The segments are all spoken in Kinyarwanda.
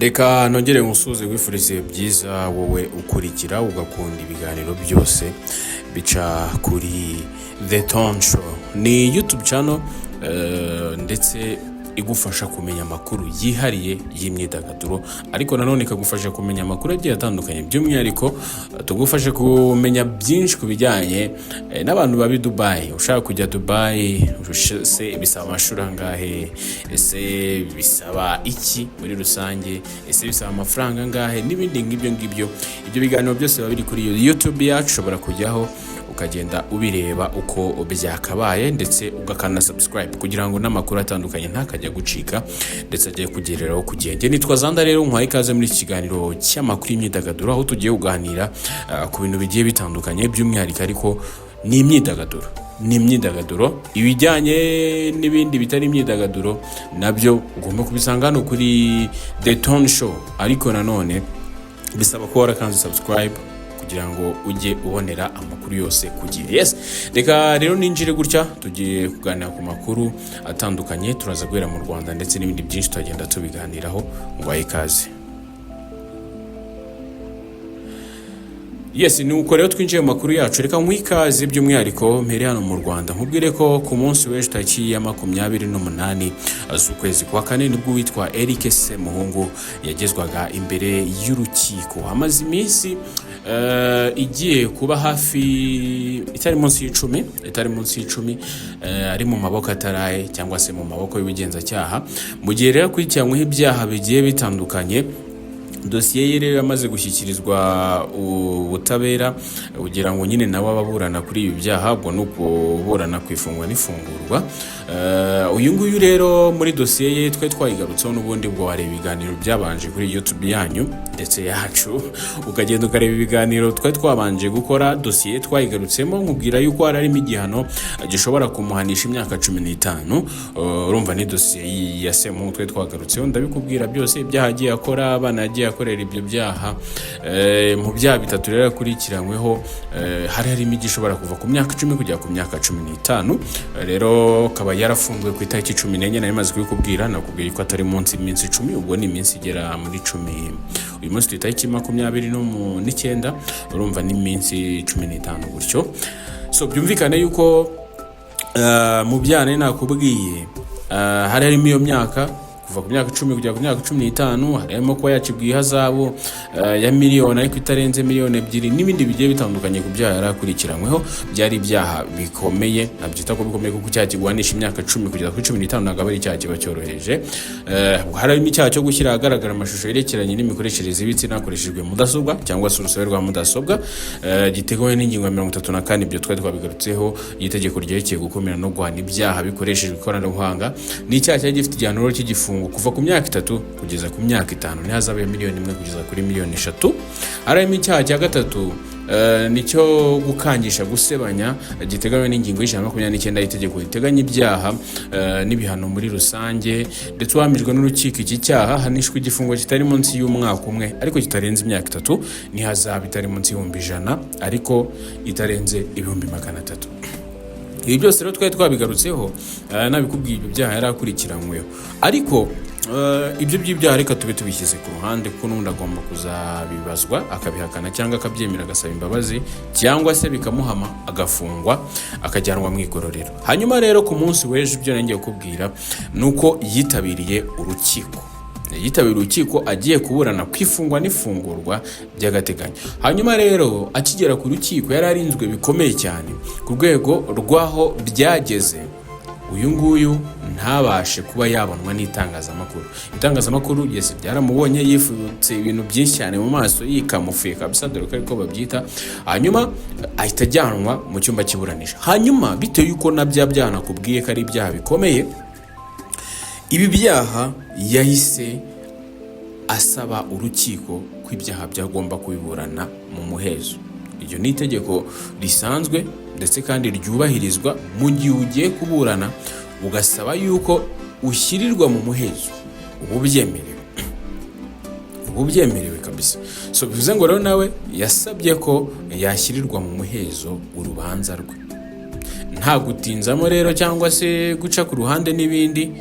Reka nongere nkusuhuze, wifurize byiza wowe ukurikira ugakunda ibiganiro byose bica kuri The Tone Show. Ni YouTube channel ndetse igufasha kumenya amakuru yihariye y'imyidagaduro, ariko nanone ikagufasha kumenya amakuru agiye atandukanye. By'umwihariko tugufasha kumenya byinshi ku bijyanye n'abantu baba i Dubai. Ushaka kujya Dubai, ese bisaba amashuri angahe? Ese bisaba iki muri rusange? Ese bisaba amafaranga angahe? N'ibindi ngibyo ngibyo. Ibyo biganiro byose biba biri kuri YouTube yacu, ushobora kujyaho ukagenda ubireba uko byakabaye, ndetse ugakanda subscribe kugira ngo n'amakuru atandukanye ntakajya gucika, ndetse ajye kugereraho ku gihe. Njye nitwa Zanda rero, nkwaye ikaze muri iki kiganiro cy'amakuru y'imyidagaduro, aho tugiye kuganira ku bintu bigiye bitandukanye. By'umwihariko ariko ni imyidagaduro, ni imyidagaduro. Ibijyanye n'ibindi bitari imyidagaduro nabyo ugomba kubisanga hano kuri The Tone Show, ariko nanone bisaba kuba warakanze subscribe kugira ngo ujye ubonera amakuru yose ku gihe. Yes, reka rero ninjire gutya. Tugiye kuganira ku makuru atandukanye, turaza guhera mu Rwanda, ndetse n'ibindi byinshi turagenda tubiganiraho. Ngo ikaze. Yes, ni uko rero twinjiye mu makuru yacu. Reka nkwihe ikaze, by'umwihariko mpere hano mu Rwanda, nkubwire ko ku munsi w'ejo tariki ya 28 z'ukwezi kwa kane nibwo uwitwa Eric Semuhungu yagezwaga imbere y'urukiko. Amaze iminsi igiye kuba hafi itari munsi y'icumi, itari munsi y'icumi, ari mu maboko ataraye cyangwa se mu maboko y'ubugenzacyaha, mu gihe rero akurikiranyweho ibyaha bigiye bitandukanye. Dosiye ye rero yamaze gushyikirizwa ubutabera kugira ngo nyine nawe ababurana kuri ibi byaha, ubwo ni ukuburana ku ifungwa n'ifungurwa. Uyu nguyu rero muri dosiye ye twari twayigarutseho n'ubundi, ubwo wareba ibiganiro byabanje kuri YouTube yanyu ndetse yacu, ukagenda ukareba ibiganiro twari twabanje gukora. Dosiye twayigarutsemo, nkubwira yuko hari harimo igihano gishobora kumuhanisha imyaka 15. Urumva ni dosiye ya Semuhungu twari twagarutseho, ndabikubwira byose, ibyaha agiye akora, abana yagiye akorera ibyo byaha. Mu byaha bitatu rero yakurikiranyweho, hari harimo igishobora kuva ku myaka 10 kugera ku myaka 15. Rero akaba yarafunzwe ku itariki 14, nari maze kubikubwira. Nakubwiye ko atari munsi y'iminsi 10, ubwo ni iminsi igera muri 10. Uyu munsi turi itariki 29, urumva ni iminsi 15 gutyo. So byumvikane yuko mu byaha nari nakubwiye, hari harimo iyo myaka kuva ku myaka 10 kugera ku myaka 15, harimo kuba yacibwa ihazabu ya miliyoni ariko itarenze miliyoni 2, n'ibindi bigiye bitandukanye ku byaha yari akurikiranyweho. Byari ibyaha bikomeye, nabyita ko bikomeye, kuko icyaha kiguhanisha imyaka 10 kugeza kuri 15 ntabwo aba ari icyaha kiba cyoroheje. Harimo icyaha cyo gushyira ahagaragara amashusho yerekeranye n'imikoreshereze y'ibitsina hakoreshejwe mudasobwa cyangwa se urusobe rwa mudasobwa, giteganywa n'ingingo ya 34, ibyo twari twabigarutseho, y'itegeko ryerekeye gukumira no guhana ibyaha bikoreshejwe ikoranabuhanga. Ni icyaha cyari gifite igihano rero cy'igifungo kuva ku myaka 3 kugeza ku myaka 5, n'ihazabu ya miliyoni 1 kugeza kuri miliyoni 3. Harimo icyaha cya gatatu, nicyo gukangisha gusebanya, giteganywa n'ingingo ya 129 y'itegeko riteganya ibyaha n'ibihano muri rusange, ndetse uhamijwe n'urukiko iki cyaha ahanishwa igifungo kitari munsi y'umwaka umwe ariko kitarenze imyaka 3, n'ihazabu itari munsi y'ibihumbi 100 ariko itarenze 300,000. Ibi byose rero twari twabigarutseho, nabikubwiye ibyo byaha yari akurikiranyweho. Ariko ibyo by'ibyaha reka tube tubishyize ku ruhande, kuko n'ubundi agomba kuzabibazwa akabihakana cyangwa akabyemera agasaba imbabazi, cyangwa se bikamuhama agafungwa akajyanwa mu igororero. Hanyuma rero ku munsi w'ejo, ibyo ngiye kukubwira ni uko yitabiriye urukiko, yitabiriye urukiko agiye kuburana ku ifungwa n'ifungurwa by'agateganyo. Hanyuma rero akigera ku rukiko yari arinzwe bikomeye cyane, ku rwego rw'aho byageze uyu nguyu ntabashe kuba yabonwa n'itangazamakuru. Itangazamakuru, yes, byaramubonye yifutse ibintu byinshi cyane mu maso, yikamufuye kabisa, dore ko ariko babyita. Hanyuma ahita ajyanwa mu cyumba cy'iburanisha. Hanyuma bitewe yuko na bya byaha nakubwiye ko ari ibyaha bikomeye, ibi byaha yahise asaba urukiko ko ibyaha byagomba kubiburana mu muhezo. Iryo ni itegeko risanzwe ndetse kandi ryubahirizwa. Mu gihe ugiye kuburana ugasaba yuko ushyirirwa mu muhezo, uba ubyemerewe, uba ubyemerewe kabisa. So bivuze ngo rero nawe yasabye ko yashyirirwa mu muhezo urubanza rwe. Nta gutinzamo rero cyangwa se guca ku ruhande n'ibindi,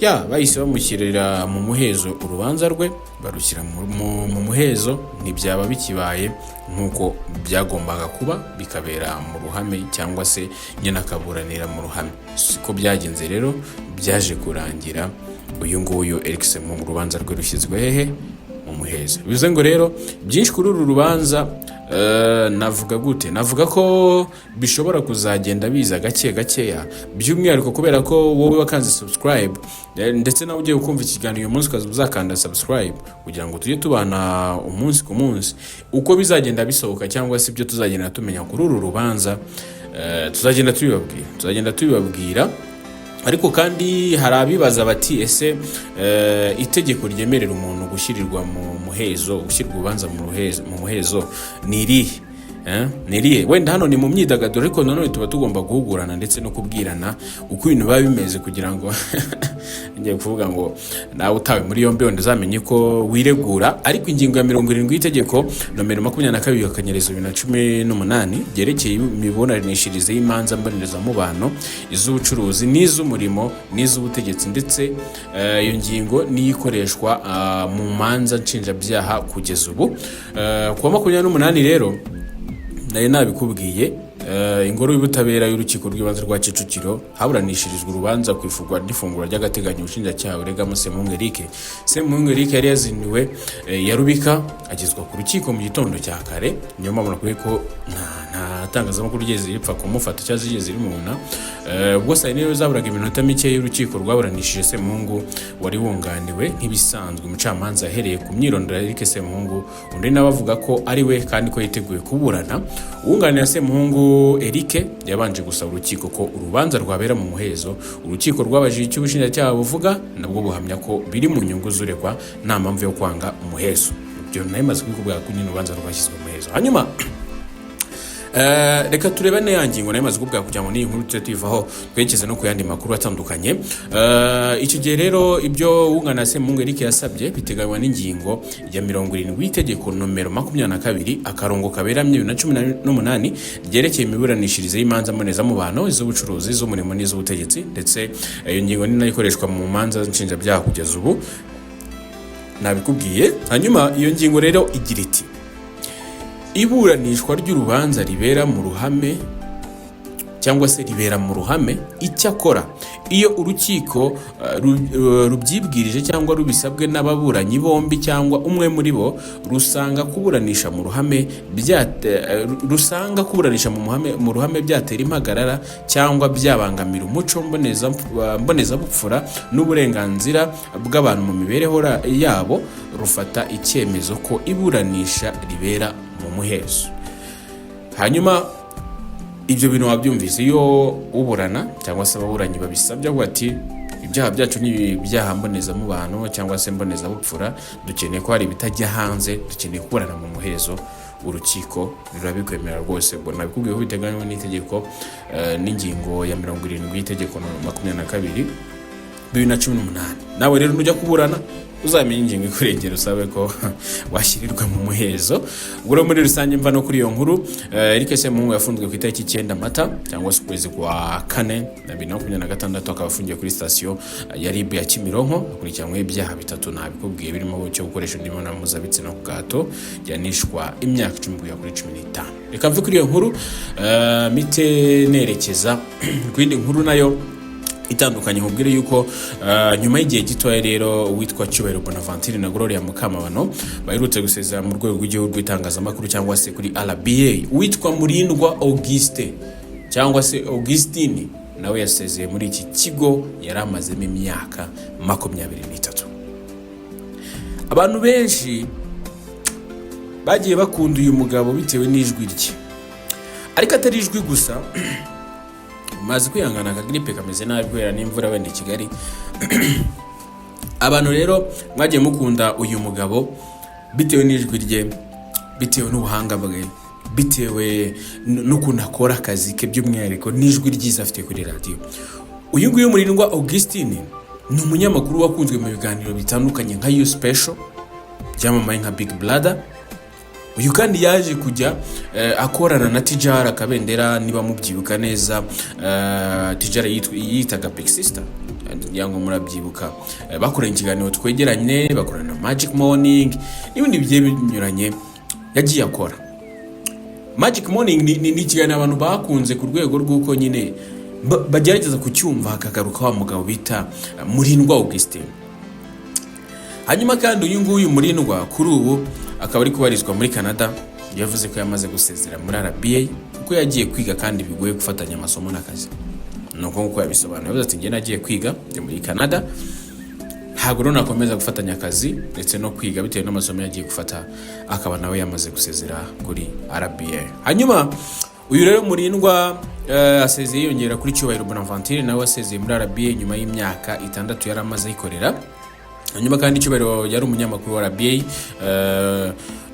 ya bahise bamushyirira mu muhezo urubanza rwe, barushyira mu muhezo. Ntibyaba bikibaye nk'uko byagombaga kuba, bikabera mu ruhame cyangwa se nyine akaburanira mu ruhame. Siko byagenze rero, byaje kurangira uyu nguyu Eric Semuhungu urubanza rwe rushyizwe hehe? Mu muhezo. Bivuze ngo rero byinshi kuri uru rubanza, navuga gute? Navuga ko bishobora kuzagenda biza gake gakeya, by'umwihariko kubera ko wowe wakanze subscribe, ndetse nawe ugiye kumva ikiganiro uyu munsi ukaza uzakanda subscribe kugira ngo tujye tubana umunsi ku munsi uko bizagenda bisohoka, cyangwa se ibyo tuzagenda tumenya kuri uru rubanza, tuzagenda tubibabwira, tuzagenda tubibabwira. Ariko kandi hari abibaza bati: "Ese itegeko ryemerera umuntu gushyirirwa mu muhezo, gushyirwa urubanza mu muhezo ni irihe?" Ni irihe? Wenda hano ni mu myidagaduro, ariko nanone tuba tugomba guhugurana ndetse no kubwirana uko ibintu biba bimeze, kugira ngo, ngiye kuvuga ngo, nawe utawe muri yombi wenda uzamenye ko wiregura. Ariko ingingo ya 70 y'itegeko nomero 22/2018 ryerekeye imiburanishirize y'imanza mbonezamubano, iz'ubucuruzi n'iz'umurimo n'iz'ubutegetsi, ndetse iyo ngingo niyo ikoreshwa mu manza nshinjabyaha kugeza ubu. Ku wa 28 rero nari nabikubwiye, Ingoro y'Ubutabera y'Urukiko rw'Ibanze rwa Kicukiro haburanishirijwe urubanza ku ifungwa n'ifungura ry'agateganyo ubushinjacyaha buregamo Semuhungu Eric. Semuhungu Eric yari yazinduwe ya rubika, agezwa ku rukiko mu gitondo cya kare. Niyo mpamvu nakubwiye ko nta tangazamakuru rigeze ripfa kumufata cyangwa rigeze rimubona. Ubwo saa 4 zaburaga iminota mike y'urukiko rwaburanishije Semuhungu wari wunganiwe nk'ibisanzwe. Umucamanza yahereye ku myirondoro ya Eric Semuhungu, undi nawe avuga ko ari we kandi ko yiteguye kuburana. Uwunganira Semuhungu Eric yabanje gusaba urukiko ko urubanza rwabera mu muhezo. Urukiko rwabajije icyo ubushinjacyaha buvuga, nabwo buhamya ko biri mu nyungu z'uregwa, nta mpamvu yo kwanga umuhezo. Ibyo nayo maze kubikubwira ko nyine urubanza rwashyizwe mu muhezo. Hanyuma reka turebe n'iya ngingo nayo maze kubwira kugira ngo n'iyi nkuru tujye tuyivaho, twerekeze no ku yandi makuru atandukanye. Icyo gihe rero ibyo wunganira Semuhungu Eric yasabye biteganywa n'ingingo ya 70 y'itegeko nomero 22/2018 ryerekeye imiburanishirize y'imanza mbonezamubano, iz'ubucuruzi, iz'umurimo n'iz'ubutegetsi, ndetse iyo ngingo ni nayo ikoreshwa mu manza nshinjabyaha kugeza ubu, nabikubwiye. Hanyuma iyo ngingo rero igira iti: "Iburanishwa ry'urubanza ribera mu ruhame cyangwa se ribera mu ruhame. Icyakora iyo urukiko rubyibwirije cyangwa rubisabwe n'ababuranyi bombi cyangwa umwe muri bo, rusanga kuburanisha mu ruhame byatera impagarara cyangwa byabangamira umuco mbonezabupfura n'uburenganzira bw'abantu mu mibereho yabo, rufata icyemezo ko iburanisha ribera mu muhezo." Hanyuma ibyo bintu wabyumvise, iyo uburana cyangwa se ababuranyi babisabye, avuga ati: "Ibyaha byacu ni ibyaha mbonezamubano cyangwa se mbonezabupfura, dukeneye ko hari ibitajya hanze, dukeneye kuburana mu muhezo," urukiko rurabikwemerera rwose. Ubwo nabikubwiye ko biteganywa n'itegeko, n'ingingo ya 70 y'itegeko nomero 22/2018. Nawe rero nujya kuburana uzamenya ingingo ikurengera, usabe ko washyirirwa mu muhezo. Ubwo rero muri rusange mva no kuri iyo nkuru, Eric Semuhungu yafunzwe ku itariki 9 Mata cyangwa se ukwezi kwa kane na 2026, akaba afungiye kuri sitasiyo ya RIB ya Kimironko, akurikiranyweho ibyaha bitatu nabikubwiye, birimo cyo gukoresha undi mibonano mpuzabitsina ku gahato, gihanishwa imyaka 10 kugera kuri 15. Reka mve kuri iyo nkuru, mite nerekeza ku yindi nkuru nayo itandukanye. Nkubwire yuko nyuma y'igihe gitoya rero uwitwa Cyubahiro Bonaventure na Gloria Mukamabano baherutse gusezera mu rwego rw'igihugu rw'itangazamakuru cyangwa se kuri RBA, uwitwa Murindwa Auguste cyangwa se Augustine nawe yasezeye muri iki kigo yari amazemo imyaka 23. Abantu benshi bagiye bakunda uyu mugabo bitewe n'ijwi rye, ariko atari ijwi gusa. Maze kwihangana, akagiripe kameze nabi kubera n'imvura wenda i Kigali. Abantu rero mwagiye mukunda uyu mugabo bitewe n'ijwi rye, bitewe n'ubuhanga bwe, bitewe n'ukuntu akora akazi ke, by'umwihariko n'ijwi ryiza afite kuri radiyo. Uyu nguyu Murindwa Augustine ni umunyamakuru wakunzwe mu biganiro bitandukanye nka You Special, byamamaye nka Big Brother. Uyu kandi yaje kujya akorana na Tijara Kabendera, niba mubyibuka neza. Tijara yitaga Big Sister, ngira ngo murabyibuka. Bakoranye ikiganiro Twegeranye, bakorana na Magic Morning n'ibindi bigiye binyuranye yagiye akora. Magic Morning ni ikiganiro abantu bakunze ku rwego rw'uko nyine bagerageza kucyumva hakagaruka wa mugabo bita Murindwa Augustin. Hanyuma kandi uyu nguyu Murindwa kuri ubu akaba ari kubarizwa muri Canada. Yavuze ko yamaze gusezera muri RBA kuko yagiye kwiga kandi bigoye gufatanya amasomo n'akazi. Ni uko nguko yabisobanuye. Yavuze ati: "Njye nagiye kwiga, ndi muri Canada, ntabwo rero nakomeza gufatanya akazi ndetse no kwiga," bitewe n'amasomo yagiye gufata, akaba nawe yamaze gusezera kuri RBA. Hanyuma uyu rero Murindwa asezeye yiyongera kuri Cyubahiro Bonaventure, nawe wasezeye muri RBA nyuma y'imyaka 6 yari amaze ayikorera. Hanyuma kandi Cyubahiro yari umunyamakuru wa RBA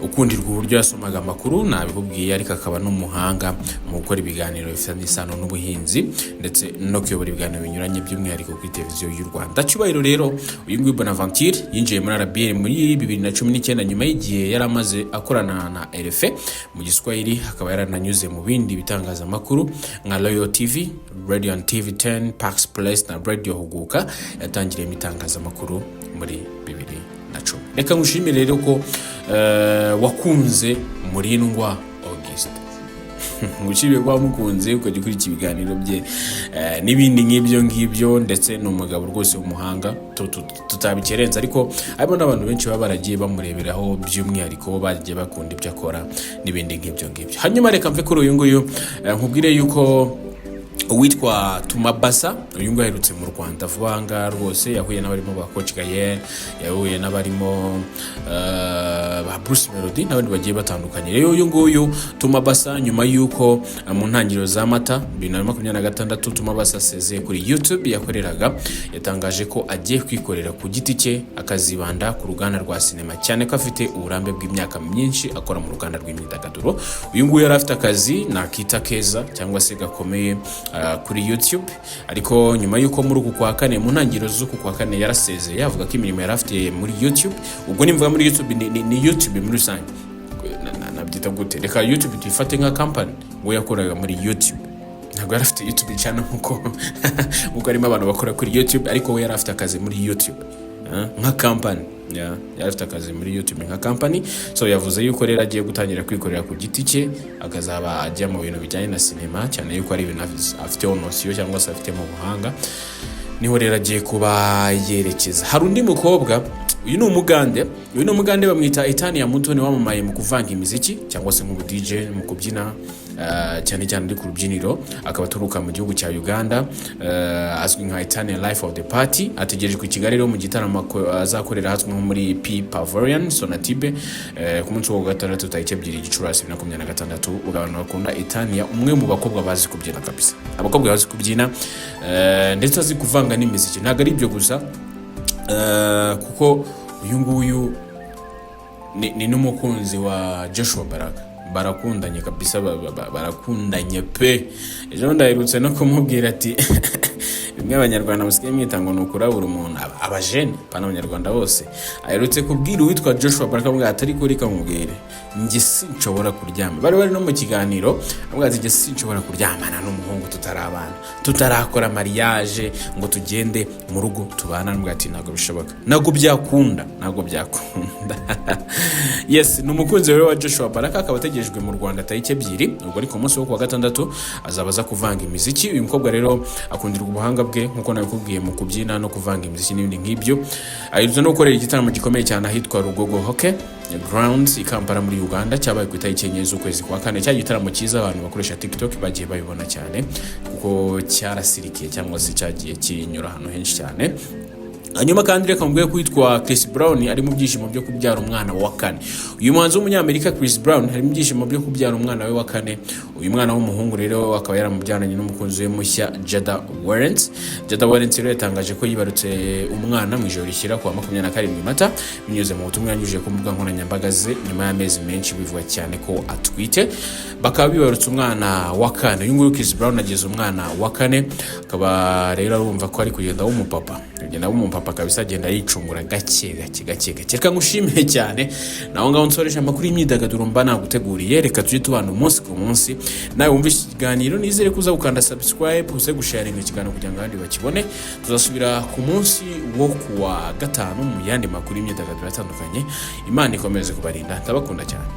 ukundirwa uburyo yasomaga amakuru, nabikubwiye, ariko akaba n'umuhanga mu gukora ibiganiro bifitanye isano n'ubuhinzi ndetse no kuyobora ibiganiro binyuranye, by'umwihariko kuri Televiziyo y'u Rwanda. Cyubahiro rero uyu nguyu Bonaventure yinjiye muri RBA muri 2019 nyuma y'igihe yari amaze akorana na RFI mu Giswahili, akaba yarananyuze mu bindi bitangazamakuru nka Royal TV, Radio and TV 10, Pax Press na Radio Huguka. Yatangiriyemo itangazamakuru muri 2010. Reka ngushimire rero ko wakunze Murindwa Auguste, ngushimire ko wamukunze ukajya ukurikira ibiganiro bye n'ibindi nk'ibyo ngibyo. Ndetse ni umugabo rwose w'umuhanga, tutabikerenza, ariko harimo n'abantu benshi baba baragiye bamureberaho, by'umwihariko bagiye bakunda ibyo akora n'ibindi nk'ibyo ngibyo. Hanyuma reka mve kuri uyu nguyu, nkubwire yuko uwitwa Tumabasa, uyu nguyu aherutse mu Rwanda vuba aha ngaha rwose. Yahuye n'abarimo ba Coach Gael, yahuye n'abarimo ba Bruce Melody n'abandi bagiye batandukanye. Rero uyu nguyu Tumabasa, nyuma y'uko mu ntangiriro za Mata 2026 Tumabasa asezeye kuri YouTube yakoreraga, yatangaje ko agiye kwikorera ku giti cye, akazibanda ku ruganda rwa sinema, cyane ko afite uburambe bw'imyaka myinshi akora mu ruganda rw'imyidagaduro. Uyu nguyu yari afite akazi nakita keza cyangwa se gakomeye kuri YouTube, ariko nyuma y'uko muri uku kwa kane, mu ntangiriro z'uku kwa kane, yarasezeye, avuga ko imirimo yari afite muri YouTube, ubwo nimvuga muri YouTube ni YouTube muri rusange, nabyita gute? Reka YouTube tuyifate nka company. We yakoraga muri YouTube, ntabwo yari afite YouTube channel nkuko harimo abantu bakora kuri YouTube, ariko we yari afite akazi muri YouTube nka company. Yeah, yari afite akazi muri YouTube nka company. So yavuze yuko rero agiye gutangira kwikorera ku giti cye, akazaba ajya mu bintu bijyanye na sinema, cyane yuko ari ibintu afiteho notion cyangwa se afite mu buhanga, niho rero agiye kuba yerekeza. Hari undi mukobwa, uyu ni Umugande, uyu ni Umugande bamwita Etania Mutoni, wamamaye mu kuvanga imiziki cyangwa se mu DJ, mu kubyina, cyane cyane uri ku rubyiniro, akaba aturuka mu gihugu cya Uganda, azwi nka Etania Life of the Party. Ategerejwe i Kigali rero mu gitaramo azakorera ahazwi nko muri P Pavilion Sonatube ku munsi wa gatandatu tariki 2 Gicurasi 2026. Ubwo abantu bakunda Etania, umwe mu bakobwa bazi kubyina kabisa, abakobwa bazi kubyina ndetse azi kuvanga n'imiziki. Ntabwo ari ibyo gusa, kuko uyu nguyu ni n'umukunzi wa Joshua Baraka, barakundanye kabisa, barakundanye pe. Ejo bundi aherutse no kumubwira ati bimwe Abanyarwanda musigaye mwita ngo ni ukurabura umuntu, abajene pana abanyarwanda bose. Aherutse kubwira uwitwa Joshua Baraka, avuga ati: "Ariko reka nkubwire, njye sinshobora kuryama." Bari no mu kiganiro, avuga ati: "Njye sinshobora kuryamana n'umuhungu tutarabana, tutarakora mariage ngo tugende mu rugo tubana." Avuga ati: "Ntabwo bishoboka, ntabwo byakunda, ntabwo byakunda." Yes, ni umukunzi rero wa Joshua Baraka, akaba ategerejwe mu Rwanda tariki 2, ubwo ari ku munsi wo kuwa gatandatu, azaba aza kuvanga imiziki. Uyu mukobwa rero akundirwa ubuhanga bwe nk'uko nabikubwiye mu kubyina no kuvanga imiziki n'ibindi nk'ibyo. Aherutse no gukorera igitaramo gikomeye cyane ahitwa Lugogo Hockey Grounds i Kampala muri Uganda, cyabaye ku itariki 4 z'ukwezi kwa kane. Cya gitaramo cyiza abantu bakoresha TikTok bagiye babibona cyane kuko cyarasirikiye cyangwa se cyagiye kinyura ahantu henshi cyane. Hanyuma kandi reka mubwire ko witwa Chris Brown ari mu byishimo byo kubyara umwana wa kane. Uyu muhanzi w'Umunyamerika Chris Brown ari mu byishimo byo kubyara umwana we wa kane. Uyu mwana w'umuhungu rero akaba yaramubyaranye n'umukunzi we mushya Jada Warrens. Jada Warrens rero yatangaje ko yibarutse umwana mu ijoro rishyira ku wa 27 Mata, binyuze mu butumwa yanyujije ku mbuga nkoranyambaga ze, nyuma y'amezi menshi bivugwa cyane ko atwite. Bakaba bibarutse umwana wa kane. Uyu nguyu Chris Brown ageze umwana wa kane, akaba rero arumva ko ari kugenda w'umupapa, kugenda w'umupapa. Papa kabisa agenda yicungura gake gake gake gake. Reka ngushimire cyane naho ngaho nsoreje amakuru y'imyidagaduro mba naguteguriye. Reka tujye tubana umunsi ku munsi. Nawe wumva iki kiganiro, nizere ko uza gukanda subscribe, uze gusharinga ikiganiro kugira ngo abandi bakibone. Tuzasubira ku munsi wo kuwa gatanu mu yandi makuru y'imyidagaduro atandukanye. Imana ikomeze kubarinda, ndabakunda cyane.